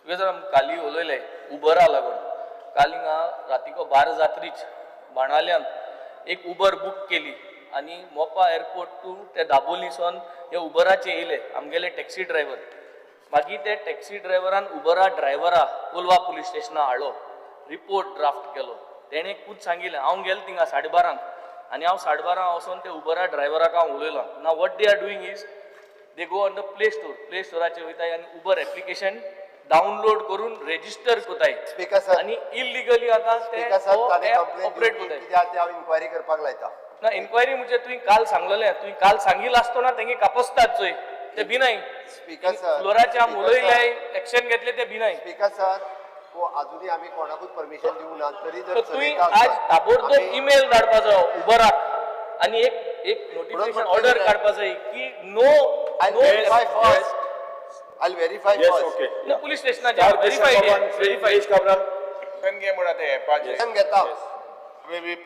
तुवें जर काली उलयले उबरा लागून, काल हिंगा रातीको 12 जात्रीच बाणाल्यान एक उबर बूक केली आनी मोपा एअरपोर्ट टू ते दाबोलीसून हे उबराचे येयले आमगेले टॅक्सी ड्रायव्हर. मागीर ते टॅक्सी ड्रायव्हरान उबरा ड्रायव्हरा कोलवा पुलीस स्टेशना हाडलो, रिपोर्ट ड्राफ्ट केलो. तेणें खूद सांगिलें. हांव गेलो थिंगा 12:30 आनी हांव 12:30 वचोन ते उबरा ड्रायव्हराक हांव उलयलो ना. What they are doing is they go on the Play Store, play स्टोराचेर वयताय आनी उबर एप्लिकेशन डाउनलोड करून रेजिस्टर कोताय स्पीकर सर, आनी इलिगली आतां ते स्पीकर सर, ताणें ऍप कंप्लेन ऑपरेट कोताय. कित्याक ते हांव इन्क्वायरी करपाक लायता. ना, इन्क्वायरी म्हणजे तुवें काल सांगलेलें, तुवें काल सांगिल्लें आसतना तेंगे कापस्तात चोय ते भिनाय. स्पीकर सर, फ्लोराचे आमी स्पीकर उलयले, एक्शन घेतले, ते भिनाय. स्पीकर सर, हो अजूनही आमी कोणाकूच परमिशन दिवं ना, तरी जर तर तुवें चलयता आज आसत, ताबडतोब इमेल धाडपाचो उबराक आनी एक एक नोटिफिकेशन म्हणून ऑर्डर म्हटलें. काडपा जाय की no I'll no verify first. I'll verify first. Police स्टेशनाचेर व्हेरीफाय, व्हेरीफाय. Cabral. घे म्हणा ते ऍपाचेर. घेता. We